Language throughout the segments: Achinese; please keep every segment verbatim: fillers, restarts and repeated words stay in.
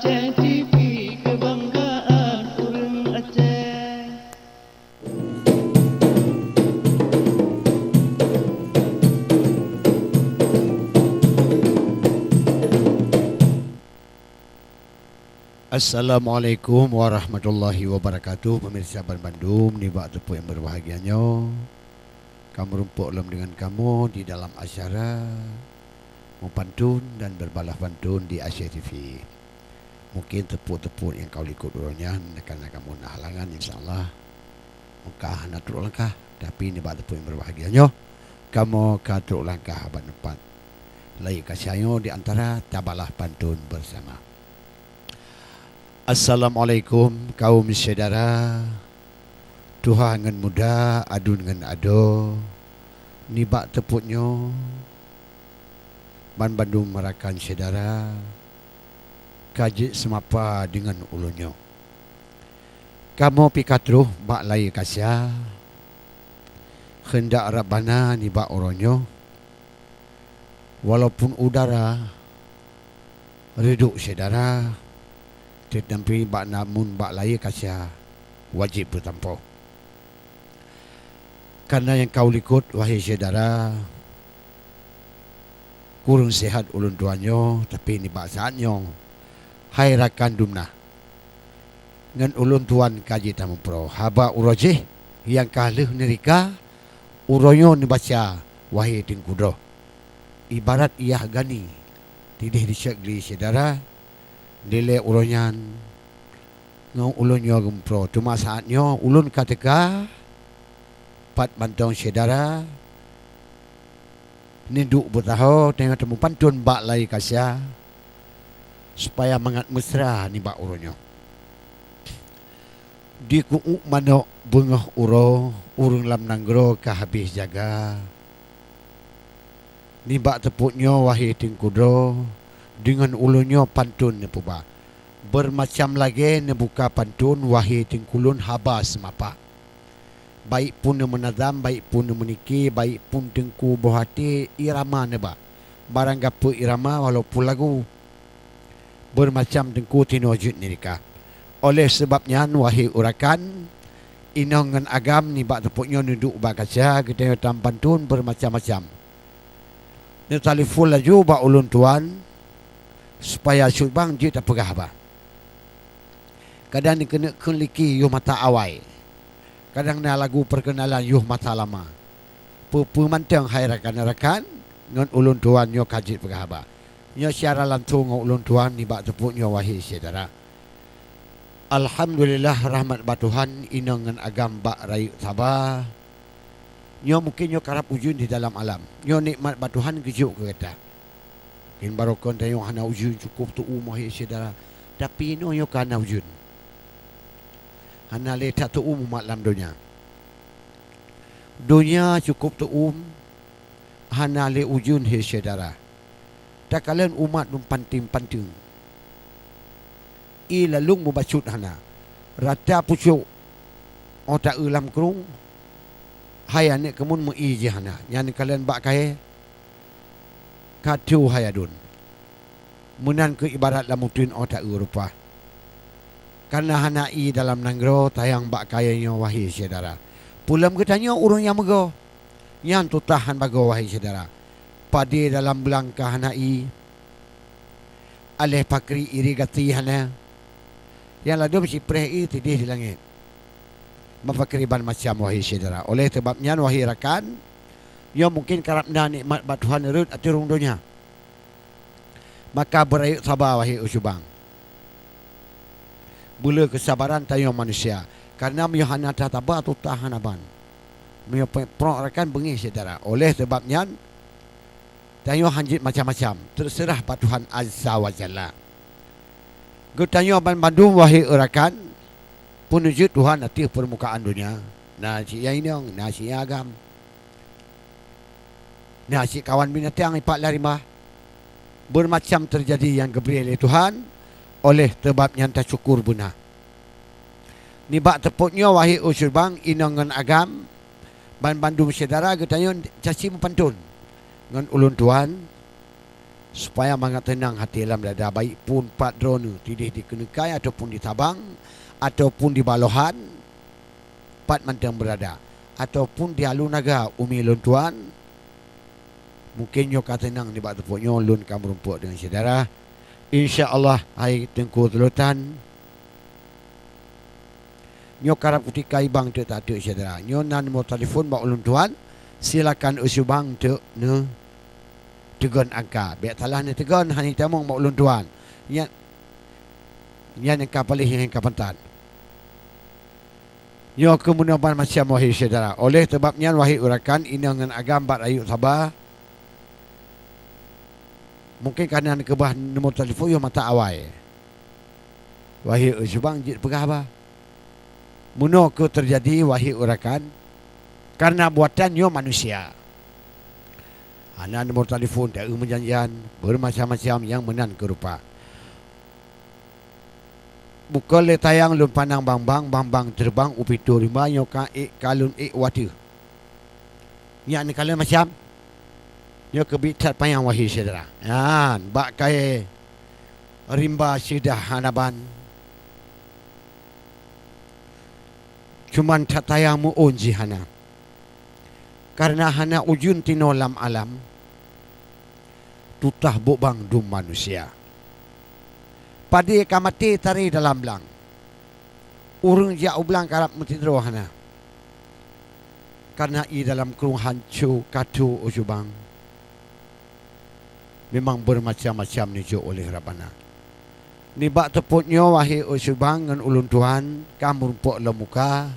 T V kebanggaan ureueng Aceh. Assalamualaikum warahmatullahi wabarakatuh. Pemirsa banbandum, nibak teupeu nyang berbahagia nyoe, ka meurumpok lom deungon kamoe di dalam acara Meupantun dan Berbalah Pantun di Aceh T V. Mungkin teupeu-teupeu nyang ka likot uroe nyan, karena kamoe na halangan, insya Allah meuka hana trok langkah, tapi nibak teupeu nyang berbahagia nyoe, kamoe ka trok langkah bak teumpat. Layek kasya nyoe di antara tabalah pantun bersama. Assalamualaikum kaum syedara, tuha ngon muda, aduen ngon adoe. Nibak teupeu nyoe, banbandum rakan syedara ka jeuet seumapa deungon ulôn nyoe. Kamoe pih ka troh bak layek kasya, keundak Rabbana nibak uroe nyoe, walaupun udara reudok syedara, teutapi bak namun bak layek kasya wajéb beutampoh. Karena nyang ka likot, wahé syedara, kureueng sihat ulôn tuan nyoe, tapi nibak saát nyoe, hai rakan dumna, ngon ulôn tuan ka jitameuproe haba uroe jih nyang ka lheueh neurika, uroe nyoe neubaca, wahé Teungku droe. Ibarat yah gani, tideh dicek lé syedara, dilée uroe nyan ngon ulôn nyoe geumeuproe. Teuma saát nyoe ulôn ka teuka, pat mantong syedara neuduek beutaho, teungoh tameupantun bak layek kasya, supaya mangat meusra nibak uroe nyoe. Dikeu'uk manök beungoh uroe, ureuëng lam nanggroe ka habéh jaga. Nibak teupeu nyoe, wahé Teungku droe, deungon ulôn nyoe pantun neupeuba. Beureumacam lagée neubuka pantun, wahé Teungku lôn haba seumapa. Baik pun neumeunazam, baik pun neumeunike, baik pun Teungku boh até, irama neuba. Barang gapeue irama walaupun lagu. Beureumacam Teungku tinoe jeuet neurika. Oleh sabab nyan, wahé urakan, inong ngon agam, nibak teupeu nyoe neuduek bak kasya, geutanyoe tameupantun beureumacam-macam. Neutelepon laju bak ulôn tuan, supaya cut bang jeuet tapeugah haba. Kadang neukeuneuk kheun liki yoh mata awai. Kadang na lagu peurkeunalan yoh mata lama. Peue-peue mantong hai rakan-rakan, ngon ulôn tuan nyoe ka jeuet peugah haba. Nyoe siaran langsong ngon ulôn tuan nibak teupeu nyoe, wahé syedara. Alhamdulillah, rahmat bak Tuhan, inong ngon agam bak rayeuk saba. Nyoe mungken nyoe karab ujeuen di dalam alam. Nyoe nikmat bak Tuhan geujok keu gata. Mungken barokon tanyoe hana ujeuen, cukôp teu-uem, wahé syedara. Tapi inoe nyoe ka na ujeuen. Hana lé that teu-uem umat lam donya. Donya cukôp teu-uem, hana lé ujeuen, hé syedara. Takalon umat dum panteung-panteung. Ié lalong meubacut hana. Rata pucok, óh ta-eu lam krueng, hai aneuk keumun meu-ié jih hana. Nyan kalon bak kayée, ka tho hai aduen. Meunan keuh ibarat lam uteuen óh ta-eu rupa. Kana hana ié dalam nanggroe, tayang bak kayée nyoe, wahé syedara. Peulom geutanyoe ureuëng nyang meugoe, nyan tutah han bagoe, wahé syedara. Padé dalam blang ka hana ié, aléh pakri irigasi hana, nyang ladôm sipreh ié tideh di langét. Meupakriban macam, wahé syedara. Oleh sabab nyan, wahé rakan, nyoe mungken karab na nikmat bak Tuhan rhot ateueh rhueng donya. Maka beurayeuk saba, wahé ucubang. Beuleu keusabaran tanyoe manusia, kareuna meunyoe hana tasaba, tutah hana ban. Meunyoe prok rakan, beungéh syedara. Oleh sabab nyan, tanyoe han jeuet macam-macam, teuseurah bak Tuhan Azza wa Jalla. Geutanyoe banmandum, wahé eurakan, peuneujeuet Tuhan ateueh peurmukaan donya, na cit nyang inong, na cit nyang agam, na cit kawan binatang ipat lam rimba. Beureumacam teujadi nyang geubri lé Tuhan, oleh sabab nyan tasyukur beuna. Nibak teupôt nyoe, wahé ucubang, inong ngon agam, banmandum syedara geutanyoe, cacém meupanton ngon ulôn tuan, supaya mangat teunang até lam dada, baik phon pat droeneuh tidéh di Keuneukay ataupun di Sabang, ataupun di Balohan, pat mantong beurada, ataupun di Alue Naga, umi lôn tuan. Mungken nyoe ka teunang nibak teupeu nyoe, lôn ka meurumpok deungon syedara. Insya Allah, hai Teungku Sultan, nyoe karab kutika ibang teuk tateuk syedara. Nyoe na nomor telepon bak ulôn tuan. Silakan Ujubang teuk neuteugon angka. Bék salah neuteugon, hana tamong bak ulôn tuan. Nyan, nyan angka paléh nyang ka pantat. Nyoe keuh meunoe ban macam, wahé syedara. Oleh sabab nyan, wahé urakan, inong ngon agam bak rayeuk saba. Mungken kana neukeubah nomor telepon yoh mata awai. Wahé Ujubang jeuet peugah haba. Meunoe keuh teujadi, wahé urakan, kareuna buatan nyoe manusia. Hana nomor telepon, taeu meujan-jan, beumacam-macam nyang meunan keuh rupa. Bukon lé tayang lôn pandang bang-bang, bang-bang teureubang u pintoe rimba nyoe ka ék, ka lôn ék u ateueh. Nyan neukalon macam nyoe keubiet that panyang, wahé syedara. Nyan bak kayée rimba syeudah hana ban. Cuman that tayang meu-ôn jih hana. Kareuna hana ujeuen tinoe lam alam, tutah bubang dum manusia. Padé ka maté taré dalam blang. Ureuëng jak u blang karab meusidroe hana. Kareuna ié dalam krueng hanco ka tho Ujubang. Memang beumacam-macam neujok oleh Rabbana. Nibak teupot nyoe, wahé Ujubang ngon ulôn tuan, ka meurumpok lom muka.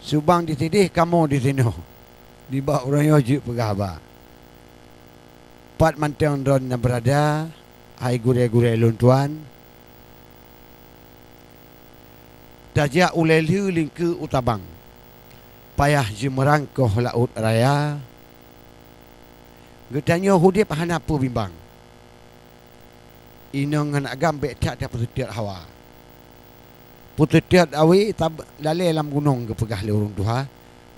Subang ditidéh, kamoe disinoe. Nibak uroe nyoe jeuet peugah haba. Pat mantong droeneuh beurada, hai gurée-gurée lôn tuan, tajak ulée lheueh lingkeue u tabang, payah jimeurangkoh laôt raya. Geutanyoe udeb hana peubimbang. Inong ngon agam bék that tapeuteutot hawa. Peuteutot awe tab-, lalée lam gunong geupeugah lé ureuëng tuha,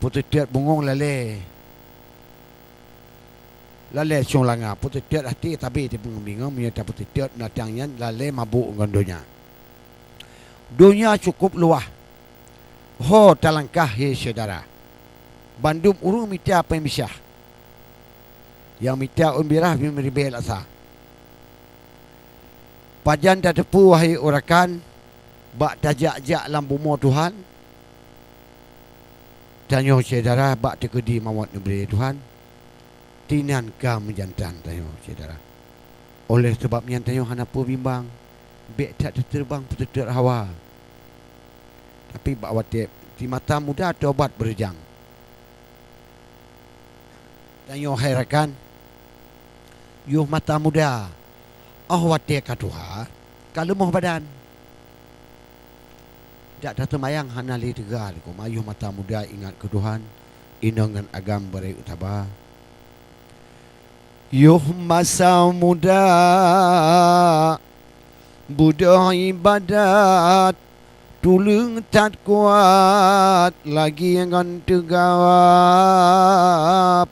peuteutot bungong lalée, lalée cong langa, peuteutot até tabe teubingong-bingong meunyoe tapeuteutot binatang nyan lalée mabök ngon donya. Donya cukôp luwah, ho talangkah, hé syedara. Bandum ureuëng mita peumisah. Nyang mita ôn birah bim ribée laksa. Pajan tateupeue, wahé urakan, bak tajak-jak lam bumoe Tuhan? Tanyoe syedara bak teukeudi mawöt neubri Tuhan, tinan ka meujantan tanyoe syedara. Oleh sabab nyan tanyoe hana peubimbang, bék that teuteureubang peuteutot hawa. Tapi bak watée di mata muda tobat beureujang. Tanyoe hai rakan, yoh mata muda, óh watée ka tuha, ka leumoh badan. Jak tateumayang hana lé teuga, teuma yoh mata muda ingat keu Tuhan, inong ngon agam beu rayeuk saba. Yoh masa muda, beudôh iébadat, tuleueng that kuat lagée ngon teuga,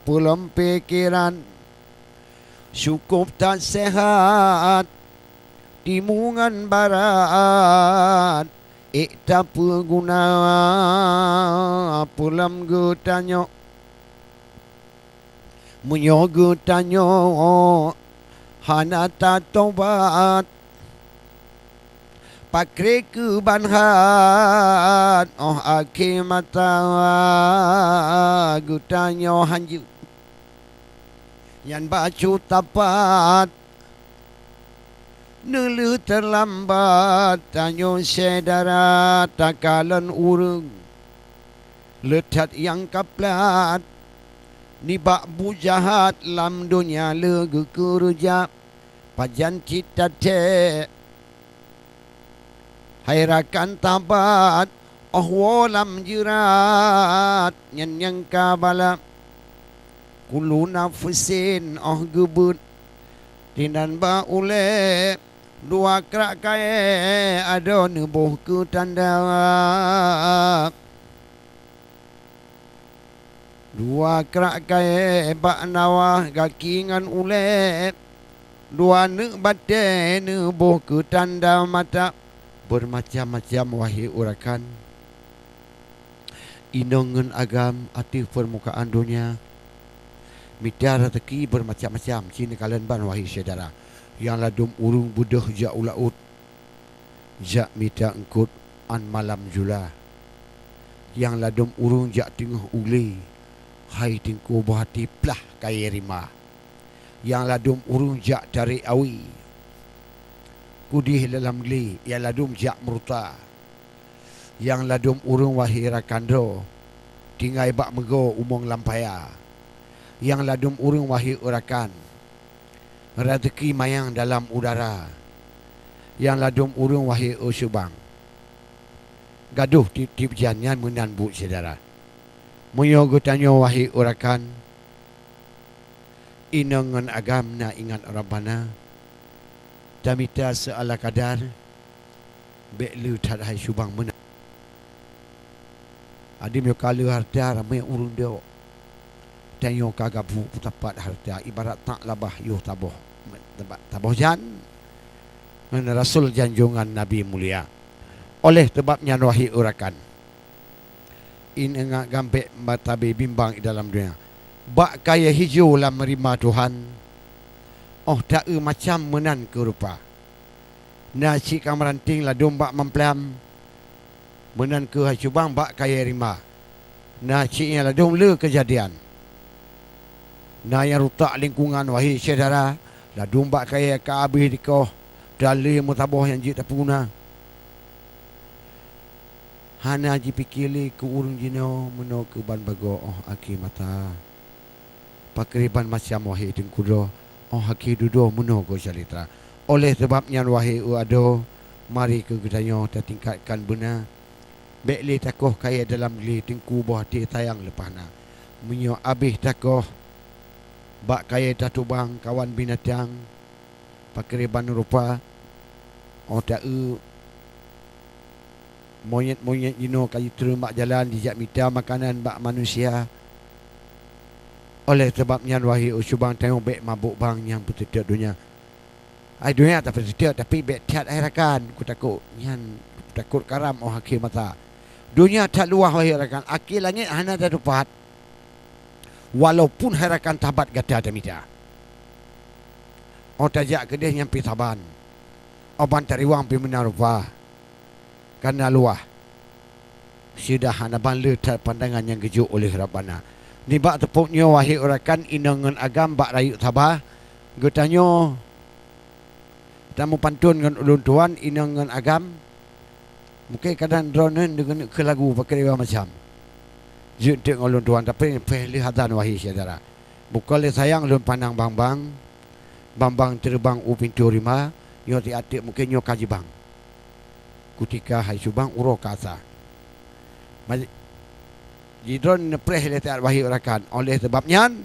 peulom pikeran cukôp that seuhat, timu ngon barat ék tapeuguna, peulom geutanyoe. Meunyoe geutanyoe hana tatobat, pakri keu ban hat óh akhé masa geutanyoe hanjeuet. Nyan bacut tapat, neulheueh teulambat tanyoe syedara takalon ureuëng. Le that nyang ka plat nibak bujahat lam donya le geukeureuja, pajan cit tathée hai rakan tabat, óh woe lam jeurat nyan nyang ka bala. Kullu nafsin óh geubeuet, tinan ba ulée dua krak kayée adoe neuboh keu tanda. Dua Pakrak kayée bak nawa gaki ngon ulée, dua neuk batée neuboh keu tanda mata. Beumacam-macam wahé urakan inong ngon agam ateueh peurmukaan donya. Mita raseuki beumacam-macam, ci neukalon ban wahé syedara. Nyang ladum ureuëng beudôh jak u laôt, jak mita eungkot án malam jula. Nyang ladum ureuëng jak teungoh ulée, hai teungku boh até plah kayée rima. Nyang ladum ureuëng jak tarek awi, keudeh lam glé, nyang ladum jak meuruta. Nyang ladum ureuëng wahé rakan droe, tinggai bak meugoe umong lam paya. Nyang ladum ureuëng wahé urakan, raseuki manyang dalam udara. Nyang ladum ureuëng wahé subang, gadôh tieb-tieb jan nyan meunan buet syedara. Meunyoe geutanyoe wahé urakan inong ngon agam na ingat Rabbana, tamita seuala kadar, bék le that hai subang meunan. Adim yoh ka le hareuta ramé ureuëng dok. Tanyoe ka gabu peusapat hareuta ibarat tak labah yoh taboh, taboh jan ngon rasul janjongan Nabi mulia. Oleh sebab nyan wahé urakan, ingat agam bék mata bimbang i dalam donya. Bak kayée hijo lam rima Tuhan, óh taeu macam meunan keu rupa. Na cit ka meuranting ladum bak mamplam, meunan keuh hai subang bak kayée rima. Na cit nyang ladum le keujadian. Na nyang rutak lingkungan wahé syedara, ladum bak kayée ka abéh dikoh, dan le meusaboh nyang jeuet tapuna. Hana jipike lé keu ureuëng jinoe meunoe keu ban bagoe óh akhé mata. Pakriban macam wahé teungku droe óh akhé dudoe meunoe goe calitra. Oleh sabab nyan wahé adoe, mari keu geutanyoe tatingkatkan beuna. Bék lé takoh kayée dalam glé teungku boh até sayang leupah na. Meunyoe abéh takoh bak kayée tatubang kawan binatang, pakriban rupa óh taeu monyét-monyét jinoe ka jitreun bak jalan jijak mita makanan bak manusia. Oleh sabab nyan wahé subang tanyoe bék mabök bang nyang peuteuteuet donya. Hai donya tapeuteuet tapi bék that hai rakan, kutakot nyan kutakot karam óh akhé masa. Donya that luwah wahé rakan, akhé langét hana tatupat. Walaupun hai rakan tabat gata tamita, óh tajak keudeh nyan pih saban, óh ban tariwang pih meunan rupa, kana luwah. Sudah hana ban le that pandangan nyang geujok oleh Rabbana. Nibak teupok nyoe wahé urakan inong ngon agam bak rayeuk saba, geutanyoe tameupanton ngon ulôn tuan inong ngon agam. Mungken kadang droeneuh deungoe keu lagu pakriban macam jeuet teuk ngon ulôn tuan, tapi péh lheueh azan wahé syedara. Bukon lé sayang lôn pandang bang-bang, bang-bang teureubang u pintoe rima, nyoe siat teuk mungken nyoe ka jibang. Kutika hai subang uroe ka asa. Jidroe neupreh lé siat wahé urakan. Oleh sabab nyan,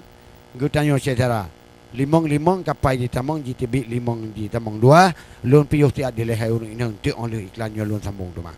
geutanyoe syedara, limong-limong kapai jitamong jiteubiet limong jitamong dua, lôn piôh siat dilée hai ureuëng inong teuk óh lheueh iklan nyoe lôn sambong teuma.